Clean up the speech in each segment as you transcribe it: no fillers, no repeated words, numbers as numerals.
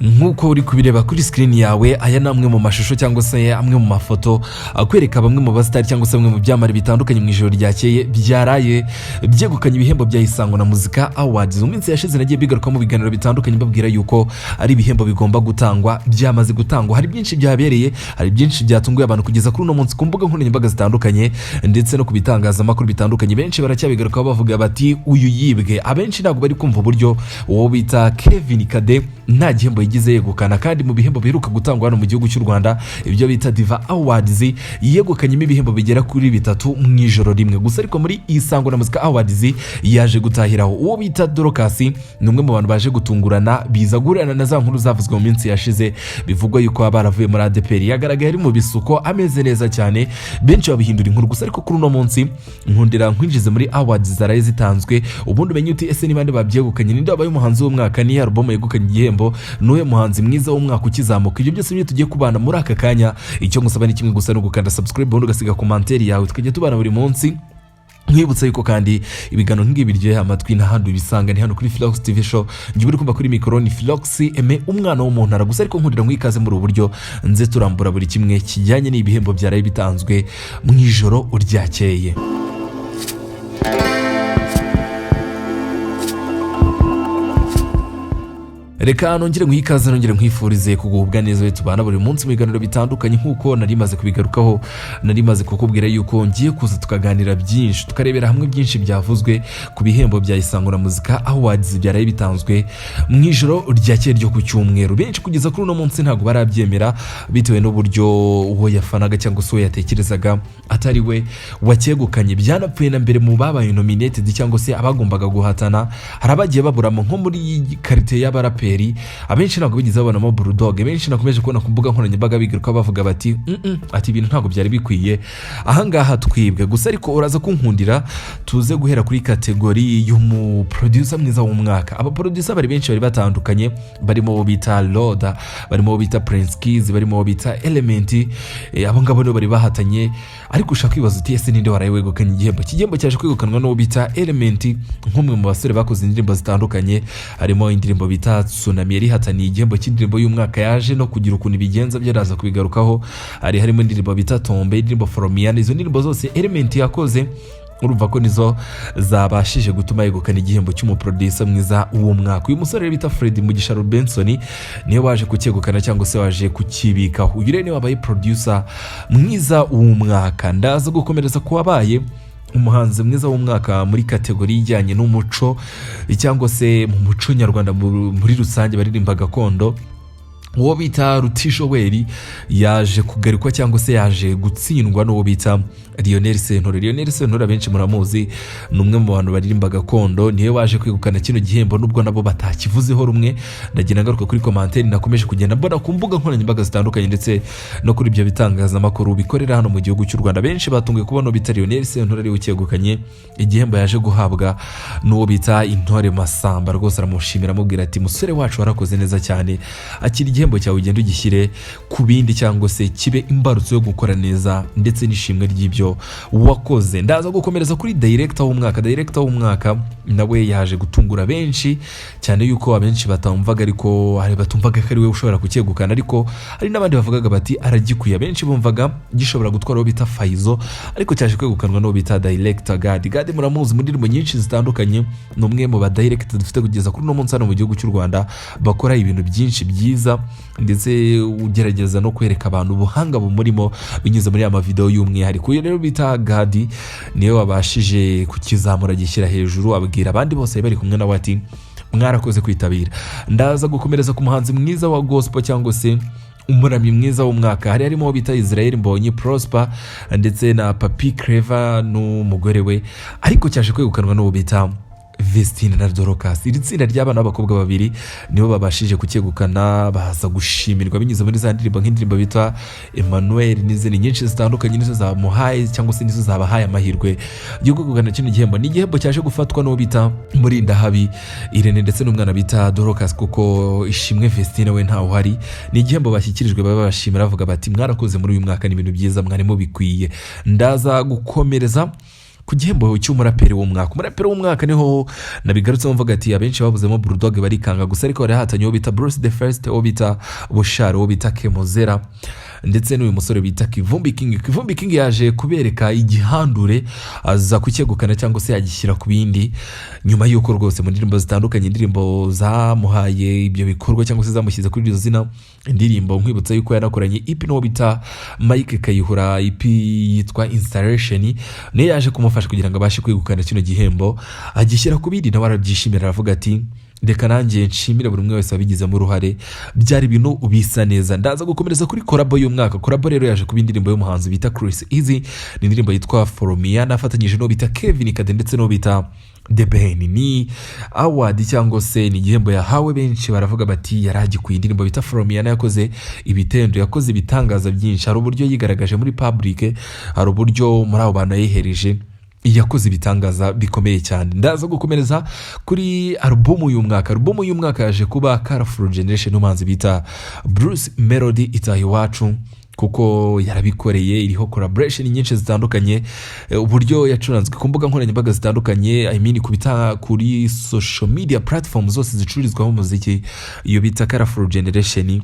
Nk'uko uri kubireba kuri screen yawe, aya ni amwe mu mashusho cyangwa se amwe mu mafoto akwereka bamwe mu basitari cyangwa se bamwe mu byamamare bitandukanye mu ijoro ryakeye byaraye byegukanye ibihembo bya Isango na Muzika Awards. Mu minsi yashize nagiye bigaruka mu biganiro bitandukanye, mbabwira yuko ari ibihembo bigomba gutangwa, byamaze gutangwa. Hari byinshi byabereye, hari byinshi byatunguye abantu kugeza kuri uno munsi ku mbuga nkoranyambaga zitandukanye ndetse no ku bitangazamakuru bitandukanye. Benshi baracyabigarukaho bavuga bati: "Uyu yibwe." Abenshi ntabwo bari kumva uburyo uwo bita Kevin Kade nta gihembo yigeze yegukana, kandi mu bihembo biheruka gutangwa hano mu gihugu cy'u Rwanda, ibyo bita Diva Awards, yegukanyemo ibihembo bigera kuri bitatu mu ijoro rimwe gusa. Ariko muri Isango na Muzika Awards yaje gutahiraho uwo bita Dorcas. Ni umwe mu bantu baje gutungurana, biza guhurirana na za nkuru zavuzwe mu minsi yashize, bivugwa yuko baba baravuye muri ADEPR. Yagaragaye ari mu bisuko, ameze neza cyane, benshi babihindura inkuru gusa. Ariko kuri uno munsi nkundira nkwinjize muri awards zaraye zitanzwe, ubundi umenye uti: "Ese niba babyegukanye, ninde wabaye umuhanzi w'umwaka? Niyo album yegukanye igihembo? Nuwe muhanzi mwiza w'umwaka ukizamuka?" Ibyo byose nibyo tugiye kubana muri aka kanya. Icyo ngusaba ni kimwe gusa, ni ugukanda subscribe, ubundi ugasiga commentaire yawe, tukajya tubana buri munsi. Nkwibutsa yuko kandi ibiganiro nk'ibi biryoheye amatwi nta handi ubisanga, ni hano kuri Philox TV Show. Njye uri kumva kuri mikoro ni Philox Aime, umwana w'umuntu gusa. Ariko nkundira nk'ikaze muri ubu buryo nze turambura buri kimwe kijyanye n'ibihembo byaraye bitanzwe mu ijoro ryakeye. Reka nongere nguhe ikaze, nongere nkwifurize kugubwa neza, tubana buri munsi mu biganiro bitandukanye. Nk'uko nari maze kubigarukaho, nari maze kukubwira yuko ngiye kuza tukaganira byinshi, tukarebera hamwe byinshi byavuzwe ku bihembo bya Isango na Muzika Awards byaraye bitanzwe mu ijoro ryakeye ryo ku cyumweru. Benshi kugeza kuri uno munsi ntabwo barabyemera, bitewe n'uburyo uwo yafanaga cyangwa se uwo yatekerezaga atari we wacyegukanye. Byanapfuye na mbere mu babaye nominated cyangwa se abagombaga guhatana, hari abagiye baburamo, nko muri catégorie y'abaraperi abenshi ntabwo bigeze babonamo Bulldog. Benshi nakomeje kubona ku mbuga nkoranyambaga bigaruka bavuga bati: Ati ibintu ntabwo byari bikwiye, ahangaha twibwe." Gusa ariko uraza kunkundira tuze guhera kuri catégorie y'umuproducer mwiza w'umwaka. Abaproducer bari benshi, bari batandukanye, barimo uwo bita Loda, barimo uwo bita Prince Kiiiz, barimo uwo bita Element. Abo ngabo nibo bari bahatanye. Ariko ushaka kwibaza uti: "Ese ninde waraye wegukanye igihembo?" Iki gihembo cyaje kwegukanwa n'uwo bita Element, nk'umwe mu basore bakoze indirimbo zitandukanye, harimo indirimbo bita Tsunami yari ihataniye igihembo cy'indirimbo y'umwaka, yaje no kugira ukuntu ibigenza, byaraza kubigarukaho. Harimo indirimbo bita Tombe, indirimbo Foromiyani. Izo ndirimbo zose Element yakoze, urumva ko nizo zabashije gutuma yegukana igihembo cy'umuproducer mwiza w'umwaka. Uyu musore rero bita Fred Mugisha Robinson niwe waje kucyegukana cyangwa se waje kukibikaho. Uyu rero niwe wabaye producer mwiza w'umwaka. Ndaza gukomereza ku wabaye umuhanzi mwiza w'umwaka muri catégorie ijyanye n'umuco cyangwa se mu muco nyarwanda muri rusange, baririmba gakondo. Uwo bita Ruti Joel yaje kugarikwa cyangwa se yaje gutsindwa n'uwo bita Lionel Sentore. Lionel Sentore abenshi muramuzi, ni umwe mu bantu baririmba gakondo, niwe waje kwegukana kino gihembo, nubwo nabo batakivuzeho rumwe. Ndagenda ngaruka kuri commentaire nakomeje kugenda mbona ku mbuga nkoranyambaga zitandukanye ndetse no kuri ibyo bitangazamakuru bikorera hano mu gihugu cy'u Rwanda. Benshi batunguwe kubona uwo bita Lionel Sentore ariwe ukegukanye igihembo, yaje guhabwa n'uwo bita Intore Masamba. Rwose aramushimira, amubwira ati: "Musore wacu, warakoze neza cyane, akira igihembo cyawe, ugende ugishyire ku bindi cyangwa se kibe imbarutso yo gukora neza ndetse n'ishimwe ry'ibyo wakoze." Ndaza gukomereza kuri director w'umwaka. Director w'umwaka nawe yaje gutungura benshi cyane, yuko abenshi batumvaga, ariko hari batumvaga ko ari we ushobora kucyegukana, ariko hari n'abandi bavugaga bati: "Aragikwiye." Abenshi bumvaga gishobora gutwara uwo bita Fayzo, ariko cyaje kwegukanwa n'uwo bita director Gad. Gad muramuzi mu ndirimbo nyinshi zitandukanye, ni umwe mu ba director dufite kugeza kuri uno munsi hano mu gihugu cy'u Rwanda bakora ibintu byinshi byiza, ndetse ugerageza no kwereka abantu ubuhanga bumurimo binyuze muri aya mavideo y'umwihariko. Uyu rero bita Gadi niwe wabashije kukizamura, gishyira hejuru, abwira abandi bose bari kumwe nawe ati: "Mwarakoze kwitabira." Ndaza gukomereza ku muhanzi mwiza wa gospel cyangwa se umuramyi mwiza w'umwaka. Harimo uwo bita Israel Mbonyi, Prosper ndetse na Papi Clever n'umugore we, ariko cyaje kwegukanwa n'uwo bita Vestine na Dorcas. Iri tsinda ry'abana b'abakobwa babiri nibo babashije kucyegukana, baza gushimirwa binyuze muri za ndirimbo, nk'indirimbo bita Emmanuel n'izindi nyinshi zitandukanye, nizo zamuhaye cyangwa se nizo zabahaye amahirwe yo kwegukana kino gihembo. Ni igihembo cyaje gufatwa n'uwo bita Murindahabi Irene ndetse n'umwana bita Dorcas, kuko Ishimwe Vestine we ntawe uhari. Ni igihembo bashyikirijwe, baba babashimira, bavuga bati: "Mwarakoze muri uyu mwaka, ni ibintu byiza, mwari mubikwiye." Ndaza gukomereza ku gihembo cy'umuraperi w'umwaka. Umuraperi w'umwaka niho nabigarutsemo mvuga ati abenshi babuzemo Bulldog barikanga gusa, ariko bari hatanye uwo bita Bruce the First, uwo bita Bushali, uwo bita Kemozera ndetse n'uyu musore bita Kivumbi King. Kivumbi King yaje kubereka igihandure, aza kucyegukana cyangwa se yagishyira ku bindi, nyuma y'uko rwose mu ndirimbo zitandukanye, indirimbo zamuhaye ibyo bikorwa cyangwa se zamushyize kuri iryo zina, indirimbo nkwibutsa yuko yanakoranye EP n'uwo bita Mike Kayihura, EP yitwa Installation, niyo yaje kumufasha kugira ngo abashe kwegukana kino gihembo, agishyira ku bindi. Nawe arabyishimira, aravuga ati reka nanjye nshimire buri umwe wese wabigizemo uruhare, byari ibintu bisa neza. Ndaza gukomereza kuri collabo y'umwaka. Collabo rero yaje kuba indirimbo y'umuhanzi bita Chris Eazy, ni indirimbo yitwa Foromia, nafatanyije n'uwo bita Kevin Kade ndetse n'uwo bita The Ben. Ni award cyangwa se ni igihembo yahawe, benshi baravuga bati yari agikwiye. Indirimbo bita Foromia yakoze ibitendo, yakoze ibitangaza byinshi. Hari uburyo yigaragaje muri public, hari uburyo muri abo bantu yayihereje, yakoze ibitangaza bikomeye cyane. Ndaza gukomereza kuri alubumu y'umwaka. Alubumu y'umwaka yaje kuba Colorful Generation n'umuhanzi bita Bruce Melody, itaha iwacu kuko yarabikoreye, iriho collaboration nyinshi zitandukanye, uburyo yacuranzwe ku mbuga nkoranyambaga zitandukanye, I mean kubita kuri social media platform zose zicururizwamo umuziki. Iyo bita Colorful Generation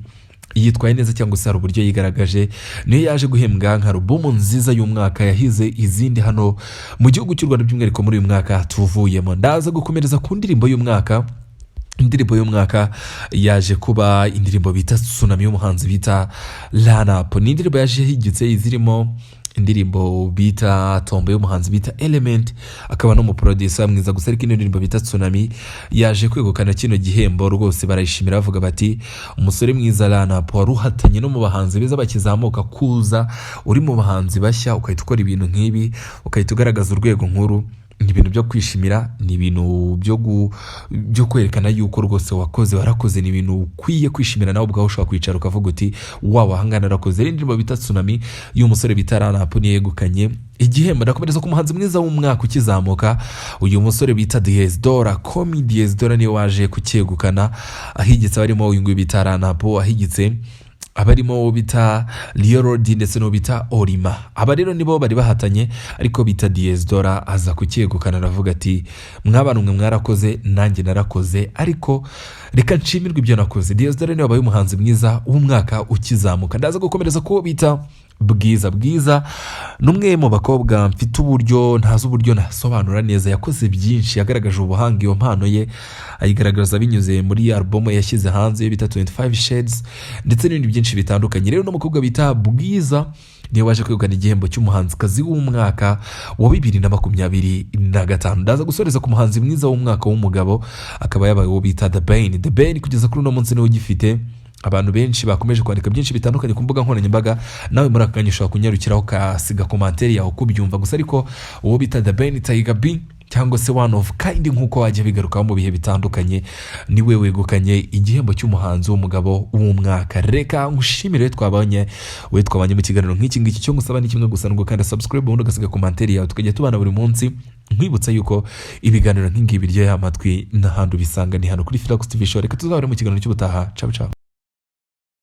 yitwaye neza cyangwa se hari uburyo yigaragaje, niyo yaje guhembwa nka alubumu nziza y'umwaka yahize izindi hano mu gihugu cy'u Rwanda, by'umwihariko muri uyu mwaka tuvuyemo. Ndaza gukomereza ku ndirimbo y'umwaka. Indirimbo y'umwaka yaje kuba indirimbo bita Tsunami y'umuhanzi bita Run Up. Ni indirimbo yaje higitse izirimo indirimbo bita Tombo y'umuhanzi bita Element, akaba n'umuproducer mwiza gusa, ariko ino ndirimbo bita Tsunami yaje kwegukana kino gihembo. Rwose barayishimira, bavuga bati umusore mwiza Run Up wari uhatanye no mu bahanzi beza bakizamuka, kuza uri mu bahanzi bashya ugahita ukora ibintu nk'ibi, ugahita ugaragaza urwego nkuru, ni ibintu byo kwishimira, ni ibintu byo kwerekana yuko rwose wakoze, warakoze, ni ibintu ukwiye kwishimira. Nawe ubwawe ushobora kwicara ukavuga uti wow, ahangana narakoze. Rero indirimbo bita Tsunami y'umusore bita Run Up niyo yegukanye igihembo. Ndakomereza ku muhanzi mwiza w'umwaka ukizamuka. Uyu musore bita Diez Dola, Komi Diez Dola, niwe waje kucyegukana, ahigitse abarimo uyu nguyu bita Run Up, ahigitse abarimo uwo bita Liorodi ndetse n'uwo bita Orima. Aba rero nibo bari bahatanye, ariko bita Diez Dola aza kucyegukana, aravuga ati mwabana mwe mwarakoze, nanjye narakoze, ariko reka nshimirwe ibyo nakoze. Diez Dola niwe wabaye umuhanzi mwiza w'umwaka ukizamuka. Ndaza gukomereza kuwo bita Bwiza. Bwiza ni umwe mu bakobwa mfite uburyo ntazi uburyo nasobanura neza, yakoze byinshi, yagaragaje ubuhanga, iyo mpano ye ayigaragaza binyuze muri alubumu yashyize hanze bita 25 Shades ndetse n'ibindi byinshi bitandukanye. Rero n'umukobwa bita Bwiza niwe waje kwegukana igihembo cy'umuhanzikazi w'umwaka wa 2025. Ndaza gusoreza ku muhanzi mwiza w'umwaka w'umugabo, akaba yabaye uwo bita The Ben. The Ben kugeza kuri uno munsi niwe ugifite. Abantu benshi bakomeje kwandika byinshi bitandukanye ku mbuga nkoranyambaga, nawe muri aka kanya ushobora kunyarukiraho ukasiga commentaire yawe uko ubyumva gusa, ariko uwo bita The Ben Tiger B cyangwa se one of kind nk'uko wajya bigarukaho mu bihe bitandukanye, niwe wegukanye igihembo cy'umuhanzi w'umugabo w'umwaka. Reka ngushimire we twabanye mu kiganiro nk'iki ngiki. Cyo ngusaba ni kimwe gusa, ni ugukanda subscribe ubundi ugasiga commentaire yawe, tukajya tubana buri munsi. Nkwibutsa yuko ibiganiro nk'ingibi biryoheye amatwi n'ahandi ubisanga ni hano kuri Philax TV Show. Reka tuzahore mu kiganiro cy'ubutaha. Ciao ciao.